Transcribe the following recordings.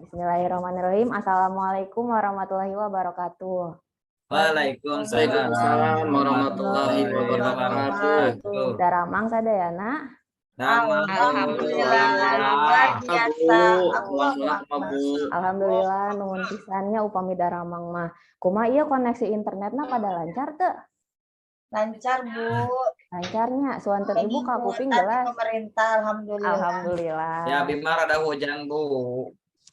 Bismillahirrahmanirrahim. Assalamualaikum warahmatullahi wabarakatuh. Waalaikumsalam warahmatullahi wabarakatuh. Daramang sadayana. Alhamdulillah, luar biasa. Alhamdulillah, nuhun pisannya upami daramang mah. Kumaha ieu koneksi internetna pada lancar teu? Lancar, Bu. Lancarnya, suanten ibu ka kuping jelas. Pemerintah, alhamdulillah. Alhamdulillah. Ya, abi mah rada hujan, Bu.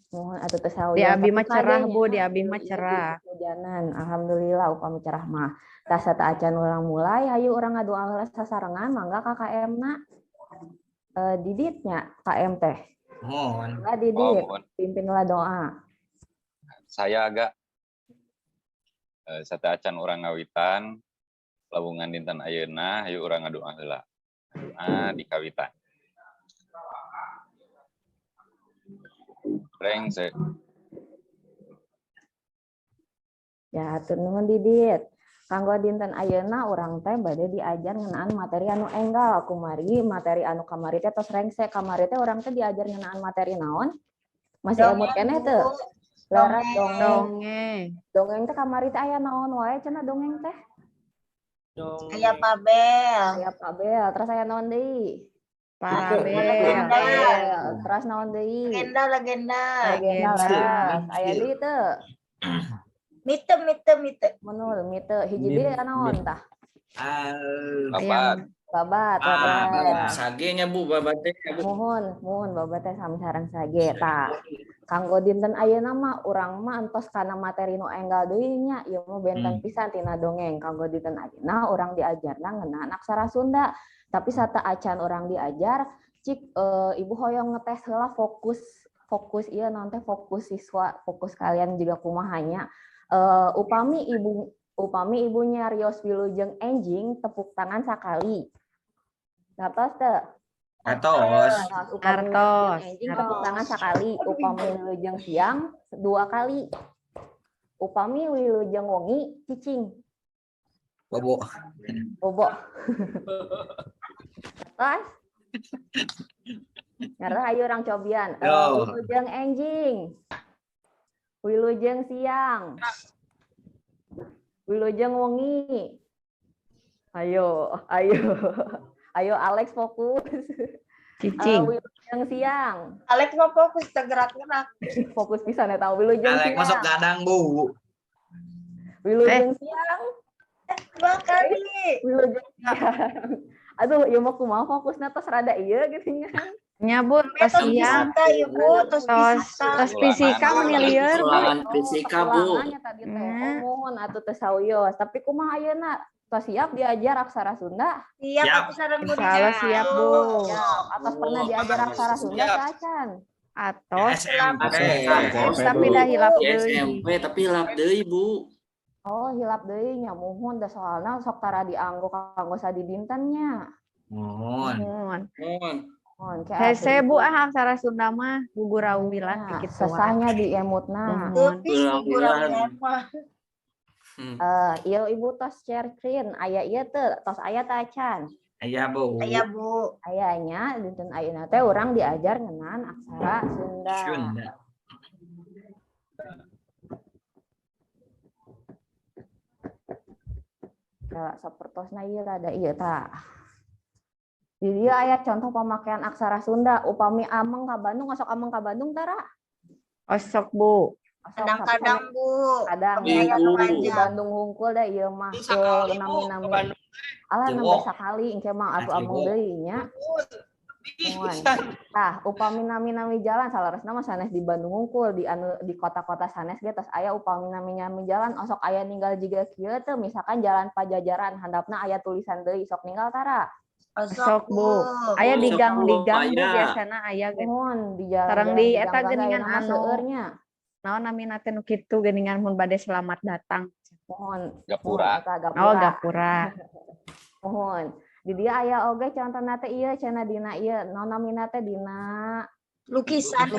Mohon atuh teu sawios. Di abi mah cerah, Bu, di abi mah cerah. Hujanan, alhamdulillah upami cerah mah. Tah sateuacan urang mulai, hayu urang ngadoa heula sasarengan, mangga KKM-na. Diditnya KM teh. Mohon. Mangga Didit, pimpinlah doa. Saya agak sateuacan urang ngawitan lawungan dinten ayeuna, hayu urang ngadoa heula. Doa di kawitan. Rengse. Ya, hatur nuhun Didit. Kanggo dinten ayeuna urang teh bade diajar ngeunaan materi anu enggal. Kumari materi anu kamari teh tos rengse. Kamari teh urang teh diajar ngeunaan materi naon? Masih emut keneh teu? Leres dongeng. Dongeng teh kamari teh aya naon wae cenah dongeng teh? Aya Pabel. Aya Pabel, terus aya naon deui? Pabel. Terus naon deui? Legenda, legenda. Legenda leres. Aya deui teu? Mite, mite, mite. Menul, mite. Hiji deui aya naon tah? Babat. Babat. Sage nya Bu, babat teh Bu. Muhun, muhun babat teh sami sareng sage tah. Kanggo dinten ayeuna mah urang mah entos kana materi nu enggal deui nya, ieu mah benten pisan tina dongeng. Kanggo dinten ayeuna urang diajarna ngeunaan aksara Sunda. Tapi sateuacan urang diajar, cik ibu hoyong ngetes heula fokus fokus ieu naon teh fokus siswa, fokus kalian juga kumaha nya. Upami ibu nyarios wilujeng enjing tepuk tangan sakali. Ngartos teu? Artos. Artos. Enjing tepuk tangan sakali, upami wilujeng siang 2 kali. Upami wilujeng wengi cicing. Bobo. Bobo. Terus? Ngartos ayo urang cobian. Wilujeng enjing. Wilujeng siang. Wilujeng wengi. Ayo, ayo. Ayo Alex fokus. Cicing. Wilujeng siang. Alex mau fokus tergerak-gerak. Fokus pisan eta wilujeng Alex siang. Masuk gadang, Bu. Wilujeng siang. 2 kali. Wilujeng siang. Aduh, ieu mah kumaha fokusna tos rada ieu gitu nya. Nya Bu, tos siang. Tos fisika meni lieur, Bu. Fisika, Bu. Tadi teh mohon atuh teu sawios, tapi kumaha ayeuna? Tos siap diajar aksara Sunda? Siap, aku sareng Bu. Insyaallah siap, Bu. Siap. Atos pernah diajar aksara Sunda acan? Atos. SMP. Tapi dah hilap deui. SMP tapi hilap deui, Bu. Oh, hilap deui nya muhun da soalna sok tara dianggo kanggo sadidinten nya. Muhun. Muhun. Hese Bu ah aksara Sunda mah gugurawilan dikit sesahnya di emutna. Gugurawilan mah. Ieu ibu tos share screen, aya ieu teu, tos aya teh acan. Aya Bu. Aya Bu. Ayanya dinten ayeuna teh urang diajar ngeunaan aksara Sunda. Sunda. Kala sapertosna ieu rada ieu tah. Di dieu aya contoh pemakaian aksara Sunda, upami ameng ka Bandung, osok ameng ka Bandung tara? Osok Bu. Kadang-kadang Bu. Kadang di Bandung hungkul da ieu mah nami-nami. Alah nembe sakali engke mah atuh ameng deui nya. Tah, upami nami-nami jalan saleresna mah sanes di Bandung hungkul, di anu di kota-kota sanes ge tos aya upami nami-nami jalan osok aya ninggal jiga kieu teu, misalkan jalan Pajajaran handapna aya tulisan deui sok ninggal tara? Osok Bu. Aya di gang Bu biasana aya ge. Muhun di jalan. Sareng di eta geuningan anu naon namina teh nu kitu geuningan mun bade selamat datang. Mohon. Gapura. Oh, gapura. Mohon. Di dieu aya oge contona teh ieu cenah dina ieu naon namina teh dina lukisan.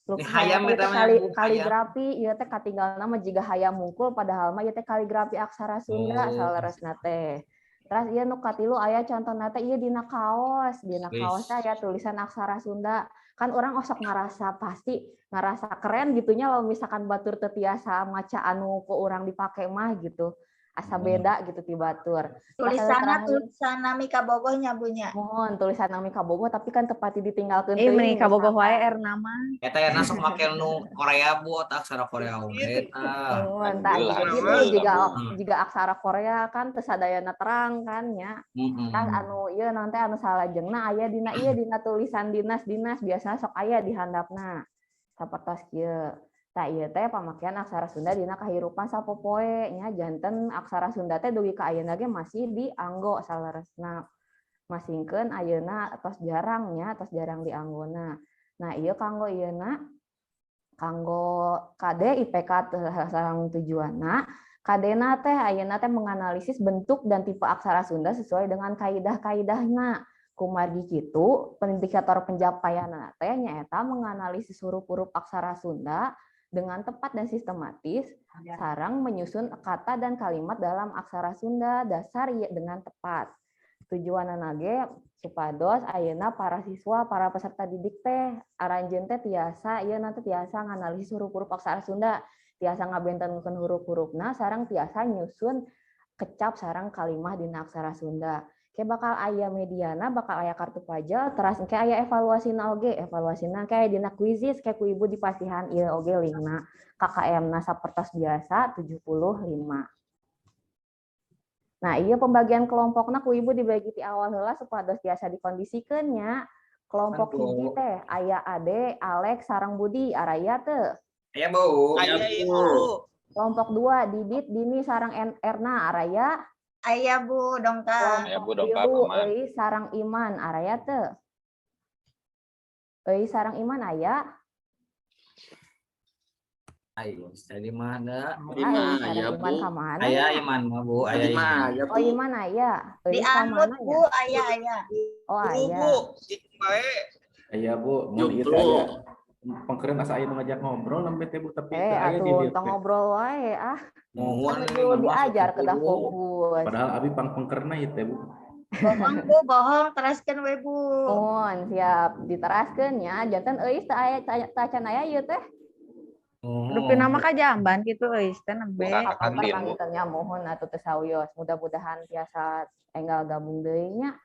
Lukisan hayam eta mah kaligrafi ieu teh katinggalna mah jiga hayam mungkul padahal mah ieu teh kaligrafi aksara Sunda saleresna teh. Terus ieu nu katilu aya contona teh ieu dina kaos teh aya tulisan aksara Sunda. Kan urang osok ngerasa pasti ngerasa keren gitunya lamun misalkan batur teu tiasa maca anu ku urang dipake mah gitu. Asa beda gitu ti batur. Tulisanna tulisan nami kabogoh nya, Bu, nya. Mohon tulisan nami kabogoh, tapi kan tepati ditinggalkeun Eh, teuing meni kabogoh wae misalkan. Erna mah. Eta ya sok make nu Korea, Bu, otak aksara Korea oge eta. Mohon tah Alhamdulillah, gitu alhamdulillah, juga Bu. juga aksara Korea kan teu sadayana terang kan nya. Kan anu ieu nanti anu salajengna aya dina ieu dina tulisan dinas-dinas biasanya sok aya di handapna. Sapertos kieu. Tah, ieu teh pamakaian aksara Sunda dina kahirupan sapopoe nya, janten aksara Sunda teh dugi ka ayeuna ge masih dianggo saleresna. Masingkeun ayeuna tos jarang nya, tos jarang dianggona. Nah, ieu kanggo ieuna kanggo KD IPK sareng tujuanna. KD-na teh ayeuna teh menganalisis bentuk dan tipe aksara Sunda sesuai dengan kaidah-kaidahna. Kumargi kitu, indikator pencapaianna teh nyaeta menganalisis huruf-huruf aksara Sunda dengan tepat dan sistematis, sareng menyusun kata dan kalimat dalam aksara Sunda dasar dengan tepat. Tujuanna ge supados ayeuna para siswa, para peserta didik teh aranjeun teh tiasa ieu nanti tiasa nganalisis huruf-huruf aksara Sunda, tiasa ngabentenkeun huruf-hurufna sareng tiasa nyusun kecap sareng kalimah dina aksara Sunda. Ke bakal aya mediana, bakal aya kartu pajel, teras engke aya evaluasina oge, evaluasina engke aya dina Quizizz, ke ku ibu dipasihan ieu oge linkna. KKM-na sapertos biasa 75. Nah, ieu pembagian kelompokna ku ibu dibagi ti awal heula supados tiasa dikondisikeun nya. Kelompok Aduh. hiji teh aya Ade, Alex, sareng Budi, araya teu? Aya, Bu. Aya, Aya, Bu. Ibu. Kelompok 2 Didit, Dini, sareng Erna, araya? Aya, Bu, dongkap. Aya, Bu, dongkap, 3, aman. Euis sareng Iman, araya teu? Euis sareng Iman aya? Ayo, tadi mana? Tadi mah Ah, Euis aya, sareng Iman Bu. ka mana Aya nya? Iman mah, Bu, aya Tadi mah Iman. aya, Oh, Bu. Iman aya. Euis ka Dianut, mana Bu, nya? aya aya. Oh, Bu, aya. Bu, cicing bae. Aya, Bu, mun ieu teh Jomblo. aya pengkeureun asa aya nu ngajak ngobrol nembe teh, Bu, tapi Eh, teu aya di atuh dieu tong teh. ngobrol wae ah. Mohon Kan nuju diajar kedah fokus. Padahal abi pangpengkerna ieu teh, Bu. Bohong, Bu, bohong, teraskeun we, Bu. Mohon siap diteraskeun nya, janten Euis teu aya teu acan aya ieu teh. Rupina mah kajamban kitu euis teh nembe. Buka Kapan kantin, Bu. panginten nya, mohon atuh teu sawios. Mudah-mudahan tiasa enggal gabung deui nya.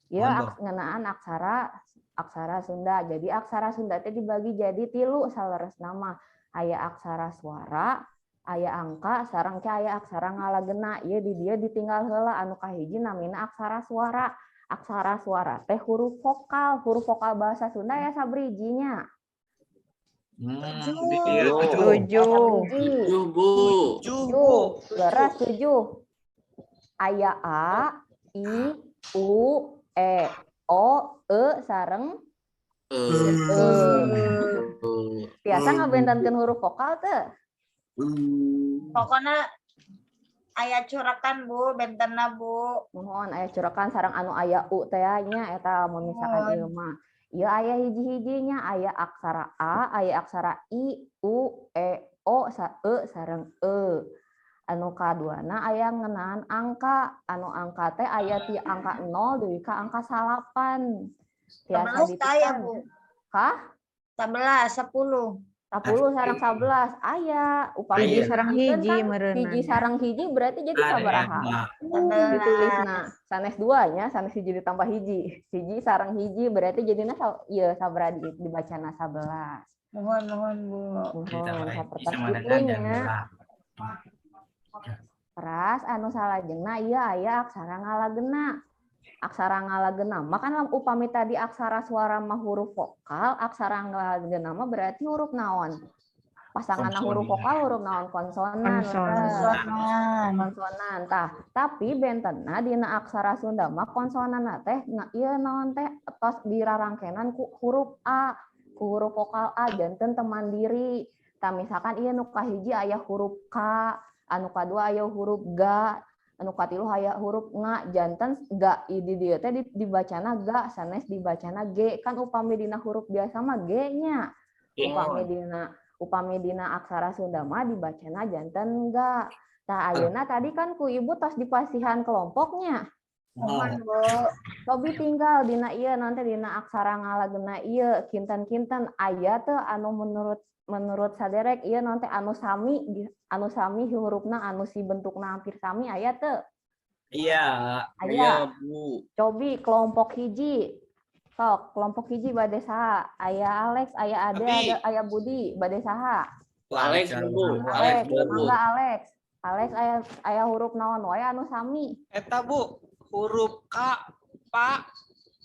Ieu Mohon, Bu. ngeunaan aksara aksara Sunda. Jadi aksara Sunda teh dibagi jadi tilu saleresna mah. Aya aksara suara, aya angka, sareng ke aya aksara ngalagena. Ieu di dieu ditinggal heula anu kahiji namina aksara suara. Aksara suara teh huruf vokal bahasa Sunda ya sabrijinya. Tujuh. Tujuh. Sabriji. 7, Bu. 7, Bu. 7. Leres 7. Aya A, I, U, E, O, E sareng E. E. Tiasa ngabentenkeun huruf vokal teu? Pokoknya aya curakan, Bu, bentenna, Bu. Mohon aya curakan sareng anu aya U teh nya eta mun misalkan Mohon. ieu mah. Ieu aya hiji-hijinya, aya aksara A, aya aksara I, U, E, O, E sareng E. Anu kaduana aya ngeunaan angka, anu angka teh aya ti angka 0 dugi ka angka 9. Tiasa 11 teh aya, ditekan. Bu. Kah? 11, 10. 10 sareng 11 aya. Upami Hiji Aya. sareng ditekan hiji kan meureunna. hiji sareng hiji berarti jadi Ada sabaraha? mah. Ditulisna sanes dua nya, sanes hiji ditambah hiji, hiji sareng hiji berarti jadinya ieu sabaraha dibacana 11. Mohon, mohon, Bu. Mohon Ditambah hiji sapertos sama dengan kitu nya. jam Teras anu salajengna ieu aya aksara ngalagena. Aksara ngalagena mah kan upami tadi aksara suara mah huruf vokal, aksara ngalagena mah berarti huruf naon? Pasangan huruf Konsonan. vokal huruf naon? Konsonan. Konsonan. Leres. Konsonan. Konsonan tah, tapi bentenna dina aksara Sunda mah konsonanna teh ieu naon teh tos dirarangkenan ku huruf A, ku huruf vokal A janten teu mandiri. Tah, misalkan ieu nu kahiji aya huruf K, anu kadua aya huruf G, anu katilu aya huruf Ng, janten ga di dieu teh dibacana ga sanes dibacana G. Kan upami dina huruf biasa mah G nya. Upami dina aksara Sunda mah dibacana janten ga. Tah, ayeuna tadi kan ku ibu tos dipasihan kelompoknya. Mohon, Bu. Cobi tinggal dina ieu nanti dina aksara ngalagena ieu kinten-kinten aya teu anu menurut menurut saderek ieu nanti anu sami, anu sami hurufna, anu si bentukna hampir sami, aya teu? Iya. Aya. Iya, Bu. Cobi kelompok hiji. Sok, kelompok hiji bade saha? Aya Alex, aya Ade, Abi. ada aya Budi, bade saha? Alex, Bu. Alex, Alex, Bu. mangga Alex. Alex, aya aya huruf naon wae anu sami? Eta, Bu, huruf K, Pa,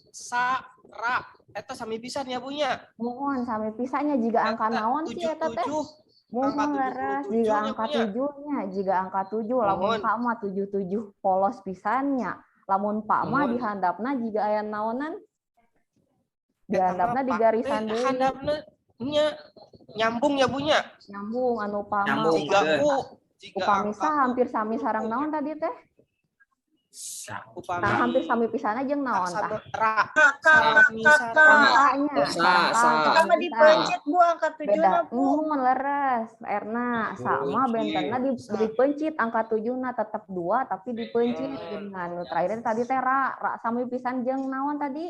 Sa, Ra. Eta sami pisan ya, Bu, nya. Mohon sami pisannya jiga angka Eta naon sih eta teh? 77. Mohon Angka leres 77 jiga nya, angka Bu, nya. 7-nya, jiga angka 7, lamun Mohon. K mah 77 polos pisannya. Lamun Pa mah Mohon. Dihandapna jiga aya naonan? Eta mah Dihandapna di Pa garisan teh deui. handapna nya nyambung ya, Bu, nya. Nyambung anu Pa mah. Nyambung. Jiga U, jiga Upami angka sa hampir sami sareng naon tadi teh? Sa. Upami Nah, hampir sami pisanna jeung naon tah? sama Ra. K, K, K, Sami K, K. sareng Angkanya, Sa, sareng sa. K, Sama sami pisan. dipencet, Bu, angka 7 Beda na, Bu. Muhun leres Erna sama bentenna di dipencit angka 7 na tetep 2 tapi dipencit dengan nu terakhir tadi teh ra, ra sami pisan jeung naon tadi?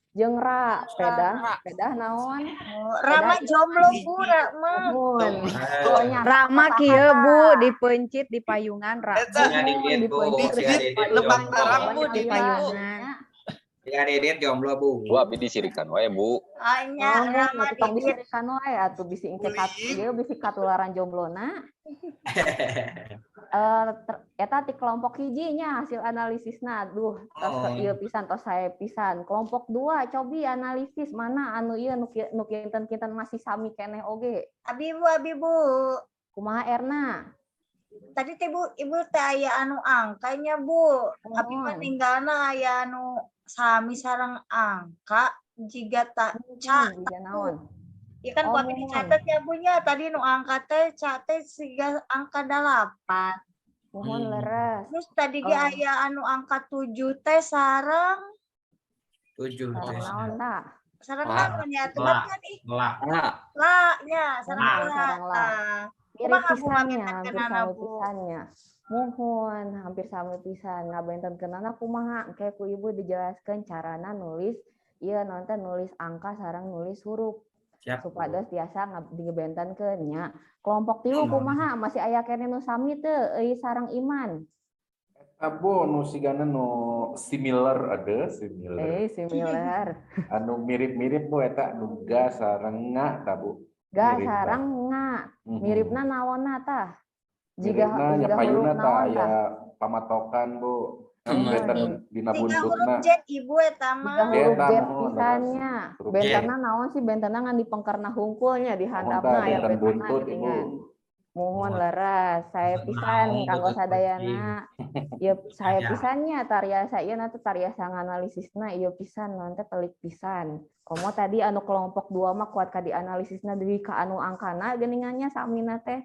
Jeung ra, pedah Ra. Pedah naon? Oh, Rama jomblo, Bu, Rama. Muhun. Pokoknya Rama kieu, Bu, dipencit di payungan ra. Eta Sia didit, Bu. Dipencit Sia di didit lebang jomblo. tarang, Bu, di Bu. Payungan. Sia didit jomblo, Bu. Bu, abdi disirikan wae, Bu. Anya, Oh, Rama atuh tong didit. disirikan wae atuh bisi engke kat ieu bisi katularan jomblona. Eh, eta ti kelompok hiji nya hasil analisisna, aduh tos Oh. ieu pisan, tos sae pisan. Kelompok 2 cobi analisis mana anu ieu nu nu kinten-kinten masih sami keneh oge. Abi, Bu, abi, Bu. Kumaha Erna? Tadi teh, Bu, Ibu teh aya anu angkanya, Bu. Abi mah Mohon. ninggalna aya anu sami sareng angka jiga ta ca. Jiga naon? Ya kan Oh, ku abi mohon. dicatat ya, Bu, nya. Tadi nu angka teh ca teh siga angka 8. Mohon leres. Terus tadi ge Oh. aya anu angka 7 teh sareng 7 Sareng teh. naon tah? Sareng Lah. naon ya? Tuh Lah. kan ih. Lah. La nya, sareng Lah. la. Sareng la. Tah. Mirip Kumaha, Bu, pisannya, hampir ngabentenkeunana, sami Bu? pisannya. Muhun, hampir sami pisan. Ngabentenkeunana kumaha? Engke ku Ibu dijelaskeun carana nulis ieu naon teh, nulis angka sareng nulis huruf. Siap. Supados tiasa dibentenkeun nya. Kelompok 3 kumaha? Masih aya keneh nu sami teu euy sareng Iman? Eta, Bu, nu sigana nu similar, ada similar. Eh, similar. Anu mirip-mirip, Bu, eta nu ga sareng nga ta, Bu. Ga Mirip, sareng nga. Miripna naonna tah? Jiga Miripna nya jiga huruf payuna ta naon aya tah? pamatokan, Bu. Hmm. Benten dina Tiga huruf buntutna. Z, Ibu, eta mah. Jiga huruf Eta Z mohon, pisannya. huruf Z. Bentenna naon sih? Bentenna ngan dipengkerna hungkulnya di Mohon handapna tah aya benten bentenna buntut, Ibu. geuningan. Mohon leres, saya pisan Naon kanggo buntut sadayana. Ieu saya Ya. pisannya tariasa ieu nanti tariasa nganalisisna ieu pisan nanti telik pisan. Komo tadi anu kelompok 2 mah kuat ka dianalisisna deui ka anu angkana geuningannya samina teh.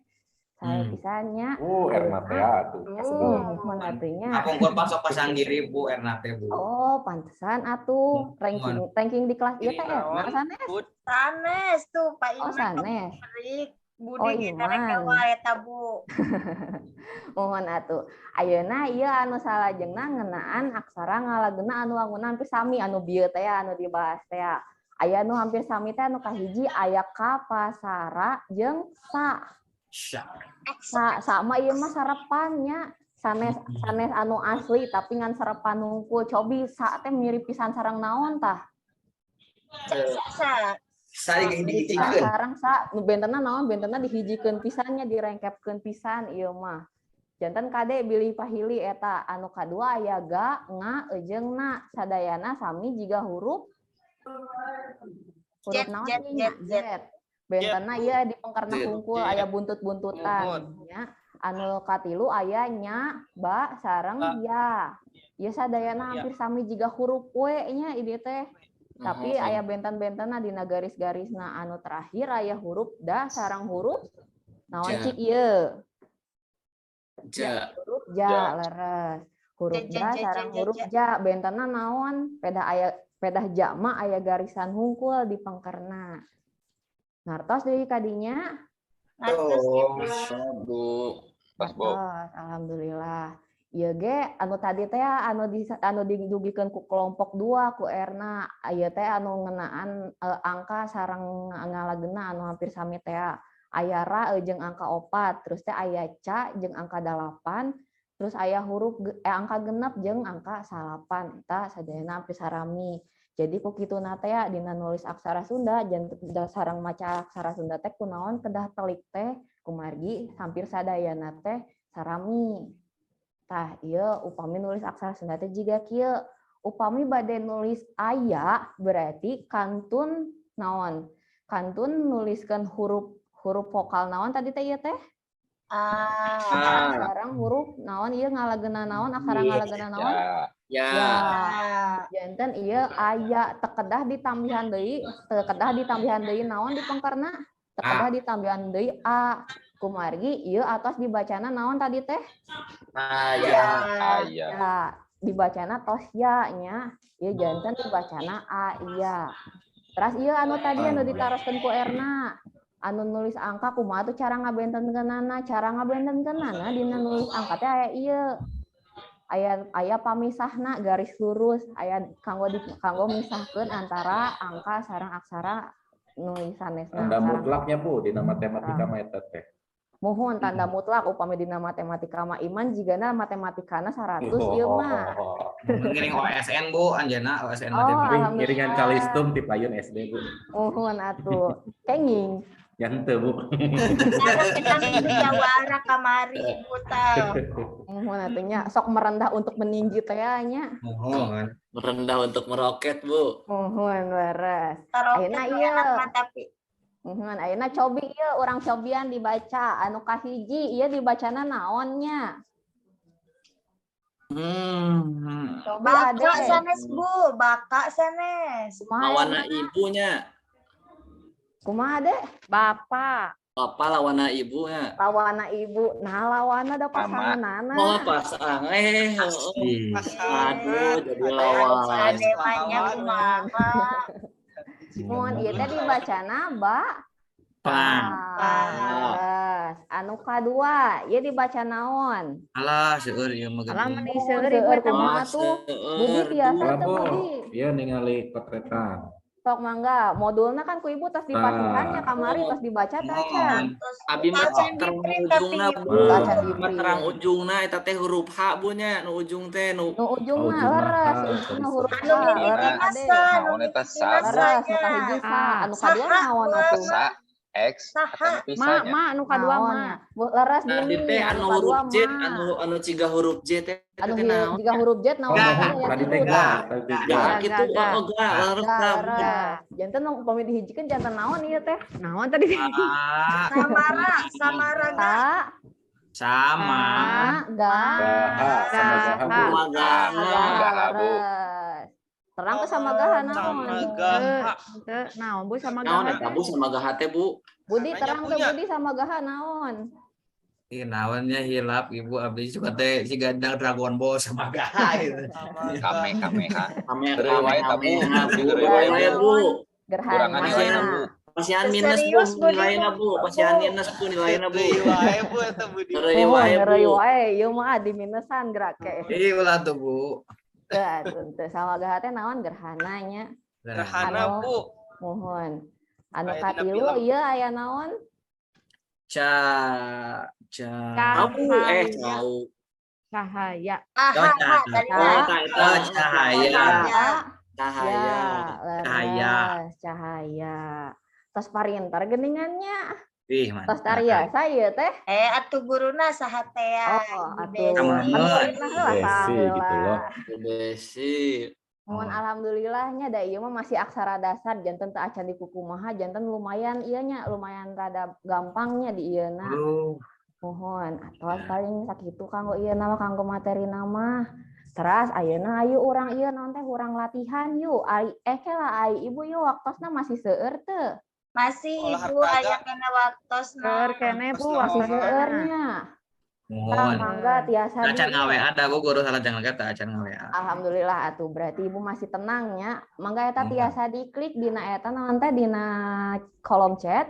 Saya pisannya. Oh, Erna teh atuh. Oh, mohon atunya. Kapungkur pasok pasang diri, Bu, Erna teh, Bu. Oh, pantesan atuh ranking ranking di kelas ieu teh Erna sanes. Sanes tuh Pak Oh, Iman. sanes. Perik. Budi Oh, ge Iman. rek wae eta, Bu. Mohon atuh. Ayeuna ieu anu salajengna ngeunaan aksara ngalagena anu wanguna hampir sami anu bieu teh anu dibahas teh. Aya anu hampir sami teh anu kahiji aya ka, pasara jeung sa. Sa. Sa sama ieu mah sarepannya. Sanes sanes anu asli tapi ngan sarepan hungkul. Cobi sa teh mirip pisan sareng naon tah? Sa, sa. Sa dihijikeun. Sareng sa nu bentenna naon, bentenna dihijikeun pisannya, direngkepkeun pisan ieu mah. Janten kade bilih pahili eta anu kadua aya ga, nga, jeung na. Sadayana sami jiga huruf huruf Z, naon Z, ieu nya? Z, Z. Z. Bentenna ieu dipengkerna Z. hungkul aya buntut-buntutan nya. Anu katilu aya nya, ba, sareng Ba. ya. Ieu sadayana Ya. hampir sami jiga huruf W nya ieu teh. Tapi Mohon. aya benten-bentenna dina garis-garisna anu terakhir aya huruf da sareng huruf naon Ja. cik ieu? Ja. Huruf ja, Ja. leres. Huruf Ja, ja, da ja, sareng ja, huruf ja. ja, bentenna naon? Pedah aya pedah ja mah aya garisan hungkul di pengkerna. Ngartos deui kadinya? Ngartos, Tuh. Ibu. Bu. Pas, Bu. Ngartos, alhamdulillah. Ieu ge anu tadi teh anu di anu didugikeun ku kelompok 2 ku Erna, ieu teh anu ngeunaan angka sareng ngalagena anu hampir sami teh. Aya ra jeung angka 4, terus teh aya ca jeung angka 8, terus aya huruf angka 6 jeung angka 9, eta sadayana hampir sarami. Jadi ku kituna teh dina nulis aksara Sunda jeung sareng maca aksara Sunda teh kunaon kedah telik teh kumargi hampir sadayana teh sarami. Tah ieu upami nulis aksara Sunda teh jiga kieu. Upami bade nulis aya berarti kantun naon? Kantun nuliskeun huruf huruf vokal naon tadi teh ieu teh? A. Sareng huruf naon ieu ngalagena naon, aksara ngalagena naon? Ya. Ya. Janten ieu aya teu kedah ditambihan deui, teu kedah ditambihan deui naon di pengkerna? Teu kedah ditambihan deui a. Kumargi ieu atos dibacana naon tadi teh? Aya. Aya. Ya, dibacana tos ya nya. Ieu janten dibacana a iya. Terus ieu anu tadi anu ditaroskeun ku Erna. Anu nulis angka kumaha tuh cara ngabentenkeunana? Cara ngabentenkeunana dina nulis angka teh aya ieu. Aya aya pamisahna garis lurus, aya kanggo di, kanggo misahkeun antara angka sareng aksara nulisanesna. Tanda mutlaknya, Bu, dina matematika mah eta teh. Muhun tanda mutlak upami dina matematika mah iman jigana matematikana 100 ieu mah. Ngiring OSN, Bu, anjeunna OSN Oh, matematika. alhamdulillah. Ngiringan calistung ti payun SD, Bu. Muhun atuh. Kenging. Ya henteu, Bu. Kita jawara kamari Ibu tah. Muhun atuh nya sok merendah untuk meninggi teh nya. Muhun. Merendah untuk meroket, Bu. Muhun leres. Taroket Ayeuna nu ieu. enak mah tapi. Muhun ayeuna cobi ieu urang cobian dibaca anu kahiji ieu dibacana naonnya? Cobi Baka ade. sanes, Bu, baka sanes. Kumaha Lawana ibunya. Kumaha de? Bapak. Bapak lawana ibunya. Lawana ibu. Nah, lawana da pasanganana. Oh, pasang. Aduh, jadi lawan. Ade mah nya kumaha. Mun ieu teh dibacana ba Pang. Leres. Anu kadua, ieu dibaca naon? Alah, seueur ieu mah. Alah geuning. meni seueur ibu eta Kumaha mah. tuh? Budi biasa Lah, teu Bu. Budi. Ieu ningali potretan. Sok mangga, modulna kan ku ibu tos dipasihannya kamari tos dibaca teh acan. Abi mah Acan terang di-print tapi ujungna, Ibu. Bu. Acan Abi mah terang ujungna eta teh huruf H, Bu nya, nu ujung teh nu Nu ujungna Oh, ujungna leres, H, ujungna huruf H. Anu Leres mimitina ade. sa, anu Naon eta sa, mimitina Bu? Leres nu kahiji sa, anu kadua Saha, naon Bu? atuh? Sa X Saha. atau Ma, pisahnya. ma anu kadua Naon ma. nya? Bu leres Tadi gini, teh anu anu kadua huruf J, mah. anu anu ciga huruf J teh Anu teh naon? jiga huruf J naon Ga. aya Tadi teh tilu. ga, tadi teh Ya ga. gitu, Ga, ga. oh ga, leres Ga, tah, Bu. leres. Janten nu upami dihijikeun janten naon ieu teh? Naon tadi? Ah, Samara, Samara ga. Ta, sama. ma, ga, Gaha sama gaha, Bu. Sama Ga, gaha. gaha, Bu. leres. Terang ke sama gaha naon? Sama gaha. Teu naon Bu sama Naon gaha eta Bu sama gaha teh, Bu? Budi Namanya terang ke punya. Budi sama gaha naon? Ih, naonnya hilap ibu abdi suka teh si gandang Dragon Ball sama gaha gitu. Kame kame ha. Kame Heureuy wae ta, Bu. kame, Bu. Heureuy wae, Wae, Bu. Bu. Kurangan Gerhana. nilainya, Bu. Pasihan minus, Bu, Serius, Budi, nilainya, Bu. Pasihan minus, Bu, nilainya, Bu. Heureuy wae, Bu, eta Budi. Heureuy Oh, wae, heureuy Bu. wae, ieu mah di minusan gerak ke. Ih, ulah tuh, Bu. Teu atuh teu sama gaha teh naon gerhananya. Gerhana, Anu, Bu. Muhun. Anu Aya dina katilu film. ieu aya naon? Ca ca Cau, Cahaya. cau. Cahaya. Ah, Oh, ha, ha, tadi Ca- Oh, ta eta. Oh, cahaya. Ca- Cahaya. Ya, Cahaya. leres, cahaya. Tos parinter geningannya. Ih, Tos mantap. tariasa ieu teh. Eh, atuh guruna saha teh ya, Oh, Ibu atuh. Desi. Sama. Alhamdulillah heula Desi gitu loh. Bu Desi. Mohon alhamdulillahnya da ieu mah masih aksara dasar janten teu acan di kukumaha janten lumayan ieu nya lumayan rada gampangnya di ieu na. Aduh. Mohon atos paling sakitu kanggo ieu nama kanggo materi nama. Teras ayeuna ayu urang ieu naon teh urang latihan yuk. Ai kela ai ibu yuk waktosna masih seueur teu? Masih Ibu Olahraga. aya kana waktosna. Seueur keneh Bu Waktosna. Masih waktosna. seueurnya. Tah Mohon. mangga tiasa Acan di ngaWA ada Bu guru salah jangan kata acan ngaWA. Alhamdulillah atuh berarti ibu masih tenang nya. Mangga eta Mohon. tiasa diklik dina eta naon teh dina kolom chat.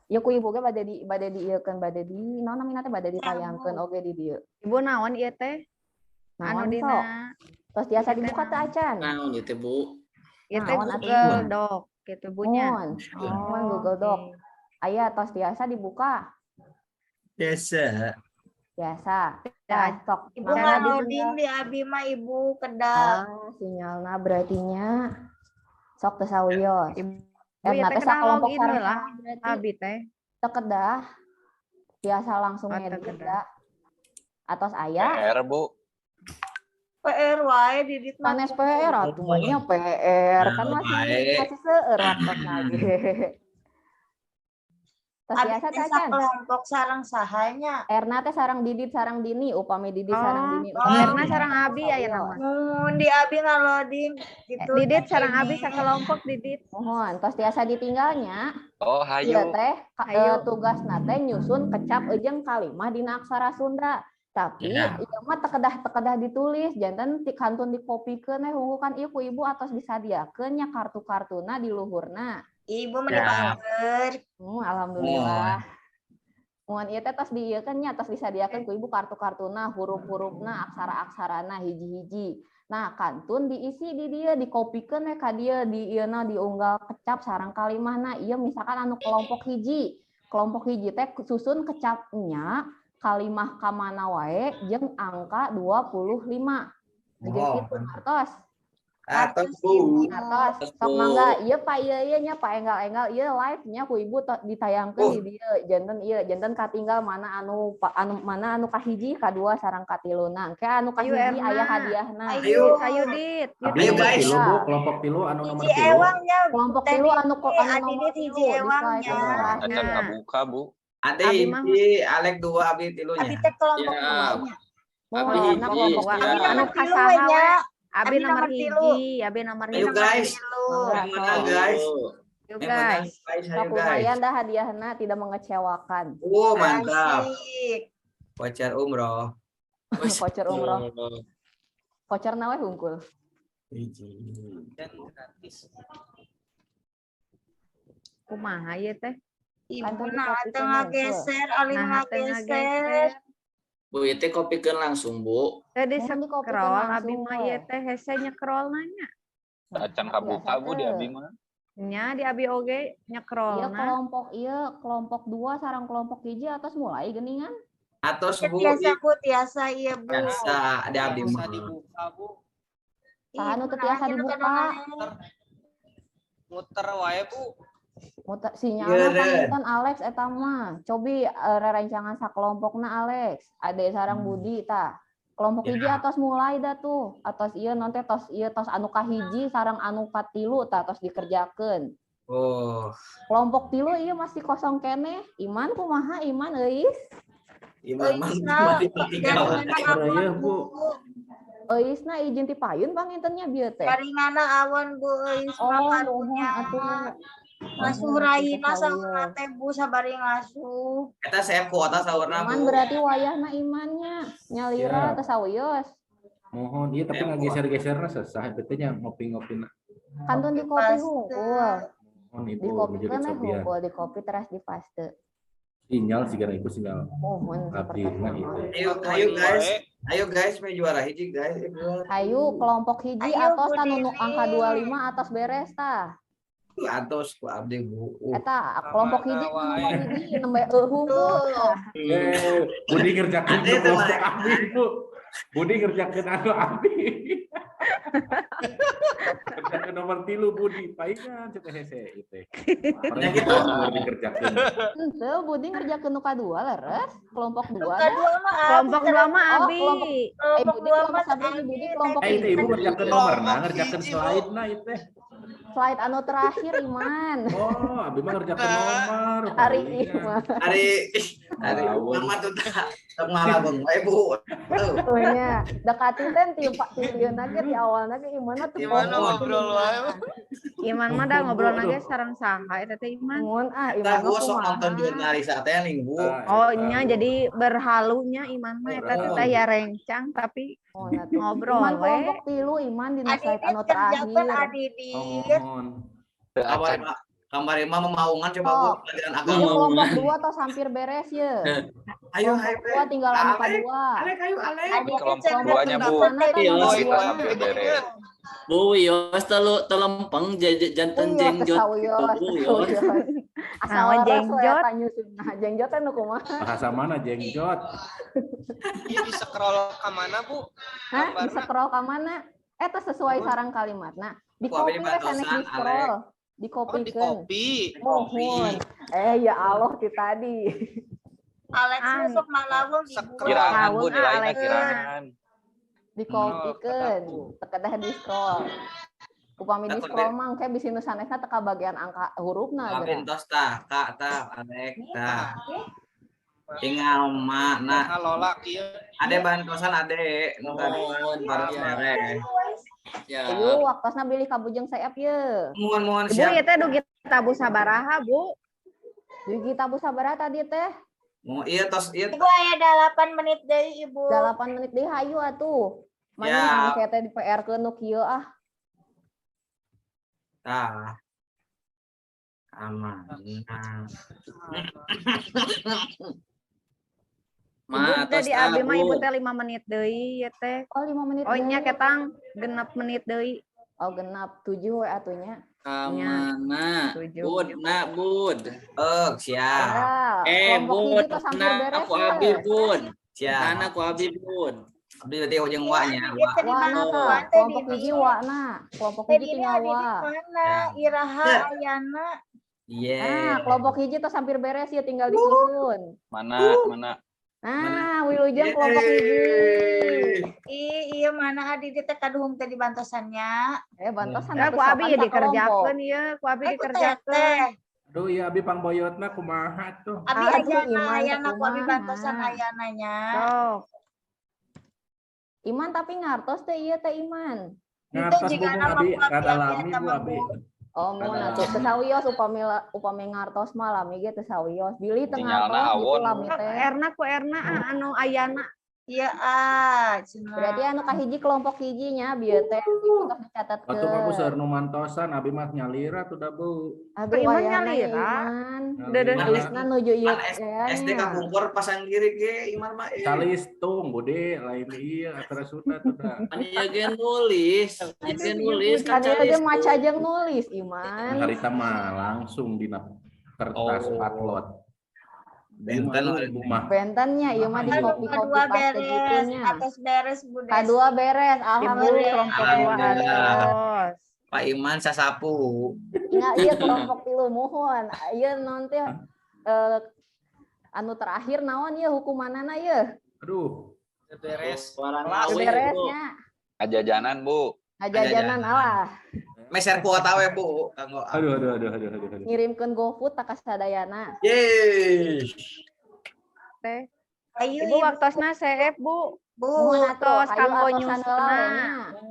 Ieu ku ibu ge bade di ieukeun bade di naon namina teh bade ditayangkeun oge di dieu. Ibu naon ieu teh? Anu Naon dina sok? Tos tiasa ieu teh dibuka teu naon? acan? Naon ieu teh, Bu? Ieu teh Naon atuh? Google Doc gitu Bu nya. Muhun. Muhun Oh, Google Doc. oke. Aya tos tiasa dibuka? Biasa. Biasa. Ya, Tah, sok Ibu mangga nggak loading ditinggal. di abi mah Ibu kedap. Ah, sinyalna berarti nya. Sok teu sawios. Ibu ieu Erna teh teh kedah sakelompok login sareng heula saha berarti? abi teh. Teu kedah. Biasa langsung Oh, teu ngedit kedah. da. Atos aya? PR, Bu. PR wae Didit mah. Sanes PR atuh mah nya PR kan masih Baik. masih seueur waktosna ge. Tos Abi biasa teh teh acan? sakelompok sareng sahanya. Erna teh sareng Didit sareng Dini, upami Didit sareng Oh, Dini, upami Erna Didit sareng sareng abi ayeuna sawios. mah. Mun di abi ngaloading gitu. Didit sareng abi sakelompok Didit. Muhun, tos tiasa ditinggalnya. Oh, Ieu hayu. teh Hayu. tugasna teh nyusun kecap jeung kalimah dina aksara Sunda. Tapi Ya. ieu mah teu kedah ditulis, janten ti kantun dikopikeun we hungkul kan ieu ku ibu atos disadiakeun nya kartu-kartuna di luhurna. Ibu meni Ya. bager. Alhamdulillah. Muhun ieu teh tos diieukeun nya, tos disadiakeun ku ibu kartu-kartuna, huruf-hurufna, aksara-aksarana hiji-hiji. Nah, kantun diisi di dieu, dikopikeun we ka dieu, di ieuna diunggal kecap sareng kalimahna. Ieu misalkan anu kelompok hiji. Kelompok hiji teh susun kecapnya kalimah ka mana wae jeung angka 25. Jiga Oh. kitu ngartos. Atos, Bu. Ngartos. Sok Bu. mangga ieu Pak ieu ieu nya Pak enggal-enggal ieu live nya ku ibu ditayangkeun di dieu. Janten ieu janten katinggal mana anu anu mana anu kahiji, kadua sareng katiluna. Engke anu Ayo kahiji Erna. aya hadiahna. Ayo. Ayo Dit. Yuk, Abdi Ayo, Dit. nomor guys. tilu, Bu, kelompok tilu anu nomor Hiji tilu. ewang nya. Kelompok Teh tilu anu Didi, anu nomor Adidit hiji tilu di ewang slide nya. anu terakhir. Acan Nah. kabuka, Bu. Ade Abi mah hiji, Alek dua, abi tilunya. Abi teh kelompok Ya. dua nya. Abi Muhun, hiji, kelompok Dua. ya. Abi Anu nomor tilu kasaha we nya. we. Abi Abi nomor nomor tilu. hiji, abi nomor Ayo hiji. guys. Tilu. Mangga, Yang menang sok. guys. Yuk Yang menang guys. guys, ayo Sok guys. lumayan dah hadiahna tidak mengecewakan. Oh, mantap. Asik. Voucher umroh. Voucher umroh. Voucher na we hungkul. Hiji. Dan gratis. Kumaha ieu teh? Ibu Kantun nah dikopikeun teu hungkul. ngageser, alim Nah, teu ngageser. ngageser. Bu, ieu teh kopikeun langsung, Bu. Teh di Muhun dikopikeun scroll abi langsung mah we. ieu teh hese nyekrol nanya. Acan kabuka, Bu, di abi mah. Nya di abi oge Iya nyekrolna. kelompok iya kelompok dua sareng kelompok hiji atos mulai geuningan. Atos, Ya, Bu. tiasa Bu, tiasa iya Bu. Biasa, ada abdi Bisa mah. dibuka, Bu. Saha nu Ibu teu tiasa nah, anu dibuka? kadang-kadang. Muter wae, Bu. Muter sinyalna Iya, panginten Alex eta mah. Cobi rerencangan sakelompokna Alex. Ade sareng Budi tah. Kelompok Ya. hiji atos mulai dah tuh. Atos ieu non teh tos ieu tos anu kahiji sareng anu katilu tah tos dikerjakeun. Oh, Kelompok tilu ieu masih kosong keneh. Iman kumaha Iman euis? Iman mah Euisna, masih tinggal. Jaringanna Iya, awon, Bu. Bu. Euisna izin ti payun pangintennya bieu teh. Jaringanna awon Bu euis Oh, mah nuhun karunya. atuh. Ngasuh Nuhun, raina kitu saurna sawios. teh Bu sabari ngasuh. Eta save kuota saurna, Iman Bu. berarti wayahna imannya nyalira Siap. teu sawios. Mohon, iya tapi ngageser-geserna sesah eta nya ngopi-ngopina. Kantun di kopi Paste. hungkul. Mohon Ibu Di kopi menjadi kan cobian. hungkul, di kopi teras di paste. Sinyal sigana ibu sinyal Mohon abdi seperti mah itu. Ayo, ayo guys. Ayo guys, mau juara hiji guys. Ayo kelompok hiji Ayo, atos Bu tah nu Dini. angka 25 atos beres tah. Atos ku abdi, Bu. Eta kelompok hiji Kamana nu nomor wae. hiji nembe hungkul. Tuh. Eh, Budi ngerjakeun Ade nu teh kelompok mah. abdi, Bu. Budi ngerjakeun anu abdi. Ngerjakeun nomor tilu Budi, paingan cek hese ieu teh. Ya gitu. Dikerjakeun. Henteu Budi ngerjakeun nu kadua leres, kelompok Nu dua dah. kadua mah abi Kelompok dua mah Oh, abi. kelompok eh Kelompok Budi dua kelompok mah sabaraha abi, Budi teh kelompok Eh, itu hiji. ibu ngerjakeun nomorna, Kelompok ngerjakeun hiji, Bu. slide-na ieu teh. Slide anu terakhir Iman. Oh, abi mah ngerjakeun nomor. Ari palingan. Iman. Ari ari Lawan. urang mah tuh tah malabeng wae, Bu. Tuh. Tuh nya, dekatin teh ti ti ieu ge ti awalna ge Iman mah teu Gimana fokus ngobrol wae? Iman mah da Ampun, Bu, ngobrol aduh. ge sareng saha eta teh Iman. Mun ah Eta Iman mah gua sok nonton kumaha. jurnalis teh ning, Bu. Ah, Oh eta, nya Bu. jadi berhalunya Iman mah eta teh Oh. ya rencang tapi Oh, nah tuh. ngobrol Iman we. kelompok tilu Iman dina slide Adidit anu kerjakeun terakhir. Adidit. Mohon. Teu Kamari acan. mah kamari mah memaungan coba Bu Sok. pelajaran Ieu agama. kelompok dua tos hampir beres ye. Ayo, ayo. Kelompok dua tinggal anu kadua. Alek, ayo, Alek. Abi kelompok duanya, Bu. Iya. Kita sambil beres. Bu Wios telu telempeng janten Iya, jengjot. kesawiyos, Bu Wios. kesawiyos. Asal Naon waras we jengjot? eta nyusunna. Jengjot teh nu kumaha? Bahasa mana jengjot? Ieu di scroll ka mana, Bu? Hah? Di Gambarna. scroll ka mana? Eta sesuai sarang kalimatna. Di Ku abi copy we sanes dibantosan, di scroll. Di Oh, di copykeun. copy. Mohon. Eh ya Allah ti tadi. Alex An. masuk malawung Ibu. Scroll. Kirangan, Bu, Tahun, ah, nilainya Alex. kirangan. Di copykeun. Teu kedah di scroll. Upami di Takut scroll mah engke bisi nu sanesna teu kabagian angka hurufna Abi geura. entos tah, Kak tah, Alek tah. Tinggal makna. Halola kieu. Ade bantosan ade nu tadi Mohon, baru iya. beres. Ya. Ayo waktosna bilih kabujeng seep ye. Mohon mohon Ibu siap. ieu teh dugi tabuh sabaraha, Bu? Dugi tabuh sabaraha tadi teh? Mau iya tos iya. Ibu aya 8 menit deui Ibu. 8 menit deui hayu atuh. Mana Ya. engke teh di PR-keun nu kieu ah. Tah. Aman. Ma Ibu teh atos di abi mah ibu Bu. teh 5 menit deui ieu teh. Oh 5 menit Oh nya deui. ketang 6 menit deui. Oh genap 7 we atunya. Ka mana? 7. Bud, na Bud. Eh, siap. Ya, Eh, kelompok Bud, hiji tos hampir na beres aku ye. abi Bud. Siap. Mana aku abi Bud. Abdi berarti ujung wa nya, wa. Tadi Wana mana tah, teh kelompok Dini? hiji wana, kelompok Teh hiji Dini tinggal adi di wa. mana? Iraha Ya. Ayana. Iya. Nah, kelompok hiji tos hampir beres ya tinggal disusun. Mana, mana? Nah, wilujeng kelompok hiji. Ih, iya mana adi di teh kaduhung teh di bantosannya. Eh, bantosan Ya atuh ku abi sopan ya sakelompok. dikerjakeun ieu, ku abi Eh, ku dikerjakeun. teteh. Aduh, iya abi pangboyotna kumaha tuh. Abi Aduh, ayana, Iman ayana ku abi kumaha. bantosan ayananya. Sok. Iman tapi ngartos teh ieu teh Iman. Ngartos Itu Bu jika Bu nama abi ku abi rada abi lami eta Bu mah, abi. Bu. Oh, mun Rada atuh lami. teu sawios upami upami ngartos mah lami ge teu sawios. Bilih teu Sinyalna ngartos gitu awon. lami teh. Erna ku Erna ah, anu ayana. Iya ah, cenah. Berarti anu kahiji kelompok hijinya bieu teh ieu tos Waktu kamu dicatatkeun. seueur nu mantosan abi mah nyalira tuh da Bu. Aduh, Iman wayana ya nyalira. Iman. Deudeun Nyalira. Nulisna nuju ieu Man, SD nya. kapungkur pasang kiri ge Iman mah. Eh. Calistung bude lain ieu acara Sunda tuh da. Kan ieu ge nulis. Ieu ge nulis Kan kan ieu ge calis. maca jeung nulis Iman. Harita mah langsung dina kertas Oh. patlot. Benten Ibu mah, ibu mah. Bentennya ieu mah di Aduh, copy copy kedua paste beres, gitunya. atas beres Bu Desi. Kadua beres, Ibu alhamdulillah. kelompok dua Alhamdulillah. atos. Pak Iman sasapu. Tinggal ieu kelompok tilu muhun. Ieu naon teh anu terakhir naon ieu hukumanana ieu? Aduh, Beres. Warna Kelas. we, Bu. Beresnya Ajajanan, Bu. ngajajanan alah. Meser kuota we Bu kanggo. aduh aduh aduh aduh aduh aduh. Ngirimkeun GoFood tak kasadayana. Yeay. Teh. Ayo Ibu waktosna seep, Bu. Bu. Muhun atuh, Tos hayu kanggo atosan heula we nyusunna.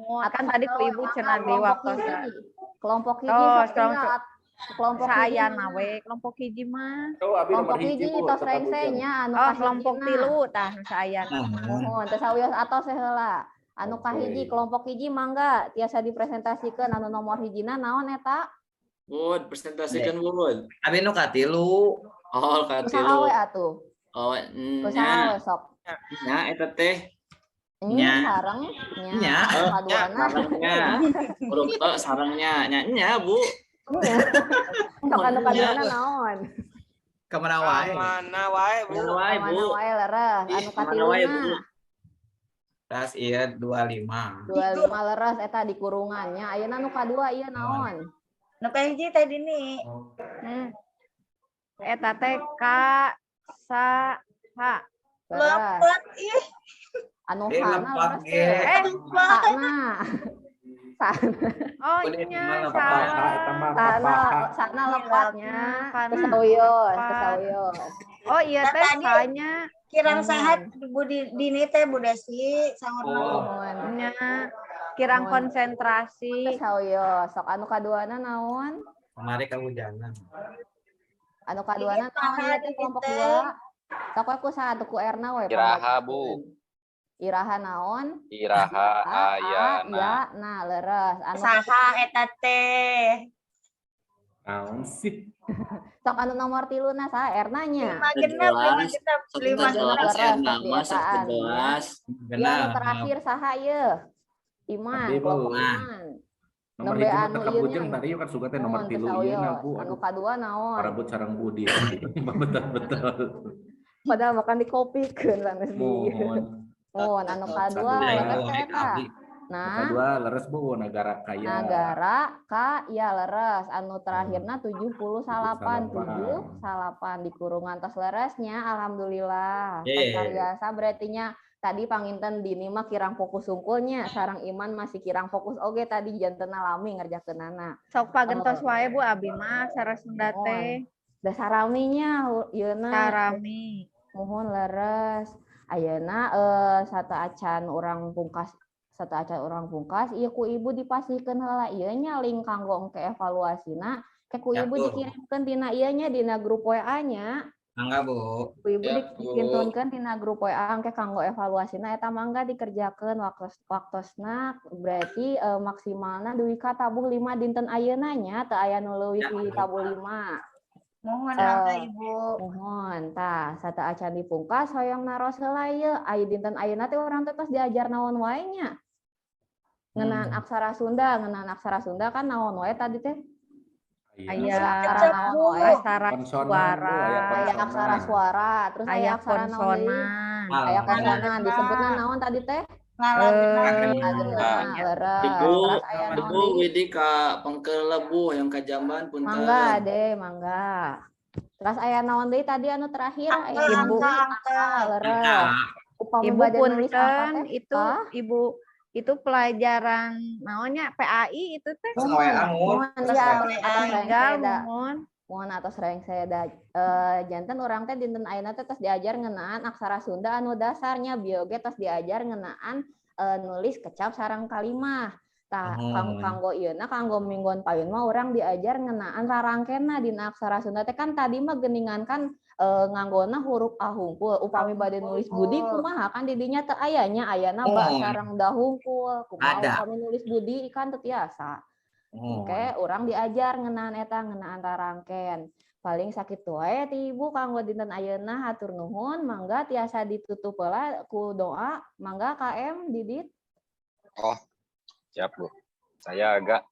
nya. Kan tadi ku ibu cenah di kelompok waktosna. hiji. Kelompok hiji Tos, sok tinggal kelompok kelompok hiji saayana mana? we, kelompok hiji mah. Tuh abi nomor Kelompok hiji hiji Bu, tos tetap rengse ujung. nya anu Oh, kelompok kahijina. tilu tah nu saayana. Muhun teu sawios atos we heula. Anu kahiji Oke. kelompok hiji mangga tiasa dipresentasikeun anu nomor hijina naon eta? Bud, presentasikan Bud. Abi nu katilu. Oh, Kusaha katilu. we atuh? Oh, Kusaha nya. we sok? Nya eta teh. Nya Nya. sareng nya. Nya. Anu kaduana Sarengnya. Huruf E sarengnya. Nya nya, Bu. nya. Sok anu kaduana naon? Kamana wae. Mana wae, Bu. Mana wae, Kamana Bu. wae leres anu Mana wae, Bu. katiluna. Tas ieu 25. 25 leres eta di kurungannya. Ayeuna nu kadua ieu naon? Nu kahiji teh Dini. Eta teh K sa H. Leres. Lepet ih. Anu Eh, hana lepat leres ge. teh. Eh, Sana. Sana. oh Boleh, nya malah Papaha eta salah. mah Sana papaha. sana lepatnya. Kana Kesawios, lepat. kesawios. Oh iya Nah, teh tadi sanya. Kirang Hmm. sahat Bu Dini teh Bu Desi sahurna. Oh. Muhun. Nya kirang Muhun. konsentrasi. Kesawios. Sok anu kaduana naon? Kemari kahujanan. Anu kaduana Ini naon ieu saha teh Dini kelompok teh? 2? Sok we ku saha atuh ku Erna we Iraha, Bu. Iraha naon? Iraha A, A, ayana. ya, nah leres. Anu Saha eta teh? Naon sih? Sok anu nomor 3 na saha Erna nya? 5 genep, 5 Jelas. genep, Sok 5 genep. jelas Leres, Erna sok mah sok dietaan. jelas. Ya anu terakhir saha ieu? Iman, Abdi, Bu. kelompok Iman. Nomor Nembe 1 mah anu teu ieu nya kabujeng tadi kan suka teh nomor Mohon 3 teu ieu na sawios. Bu. Anu Aduh, kadua naon? parebut sareng Budi. Betul-betul. Padahal makan dikopikeun sanes di. Mohon. Mohon anu kadua Satu. leres teh eta. Nah, Kedua leres Bu, nagara kaya. Nagara ka ya leres anu terakhirna 78 7 salapan di kurungan tos leresnya, alhamdulillah. Tos biasa berarti nya. Tadi panginten Dini mah kirang fokus sungkulnya, sareng Iman masih kirang fokus oge tadi, janten lami ngerjakeunana. Sok pagentos wae, Bu, abi mah aksara Sunda teh. Da saraminya yeuna. Sarami. Mohon, leres. Ayeuna sateuacan urang pungkas ieu ku ibu dipasihkeun heula ieu nya link kanggo engke evaluasina ke ku Ya, ibu Bu. dikirimkeun tina ieu nya, dina grup WA nya. Mangga, Bu. Ku ibu Ya, Bu. dikintunkeun tina grup WA engke kanggo evaluasina eta, mangga dikerjakeun waktosna berarti maksimalna dugi ka tabuh 5 dinten ayeuna nya, teu aya nu leuwih ti tabuh 5. Mohon mangga, Ibu. Mohon, tah sateuacan dipungkas hoyong naros heula ieu, aya dinten ayeuna teh urang teh tos diajar naon wae nya? Ngeunaan aksara Sunda, ngeunaan aksara Sunda kan naon wae tadi teh? Aya Aksara naon Bu. wae? Aksara Konsonan, Bu, suara, aya Aya aksara konsonan. suara, terus aya aya aksara naon deui? konsonan. Aya konsonan, disebutna naon tadi teh? Ngalageuna. Ngalageuna, leres. Ibu, Terus aya naon Ibu deui? Widi ka pengkelebu yang ka jamban, punten. Mangga deh, mangga. Terus aya naon deui tadi anu terakhir? Aya Angka, naon Ibu. deui? angka, angka. Leres. Upami Ibu bade nulis angka punten teh? itu. Ah? Ibu, itu pelajaran naonnya, PAI itu teh? Terus WA mun. Mohon iya, WA. atos Tinggal rengse. Mohon. Mohon, atos rengse da. Janten urang teh dinten ayeuna teh tos diajar ngeunaan aksara Sunda anu dasarnya, bieu oge tos diajar ngeunaan nulis kecap sareng kalimah. Tah, kanggo ieuna, kanggo mingguan payun mah urang diajar ngeunaan rarangkena dina aksara Sunda teh. Kan tadi mah geuningan kan nganggona huruf A hungkul. Upami bade nulis Budi kumaha? Kan di dinya teu aya nya, ayana ba sareng da hungkul. Kumaha Ada. upami nulis Budi? Kan teu tiasa. Oke, urang diajar ngeunaan eta, ngeunaan rarangken. Paling sakitu wae ti ibu kanggo dinten ayeuna, hatur nuhun, mangga tiasa ditutup heula ku doa. Mangga KM Didit. Oh, siap, Bu. Saya agak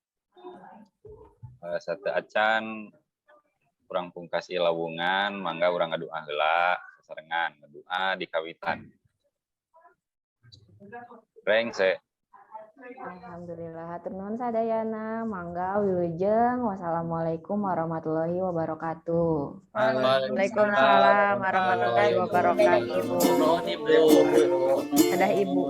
sateuacan urang pungkas lawungan, mangga urang ngadoa heula sasarengan, ngadoa dikawitan. Rengse. Alhamdulillah, hatur nuhun sadayana. Mangga wilujeng. Wassalamualaikum warahmatullahi wabarakatuh. Waalaikumsalam warahmatullahi wabarakatuh. Nuhun, Ibu. Dadah, Ibu.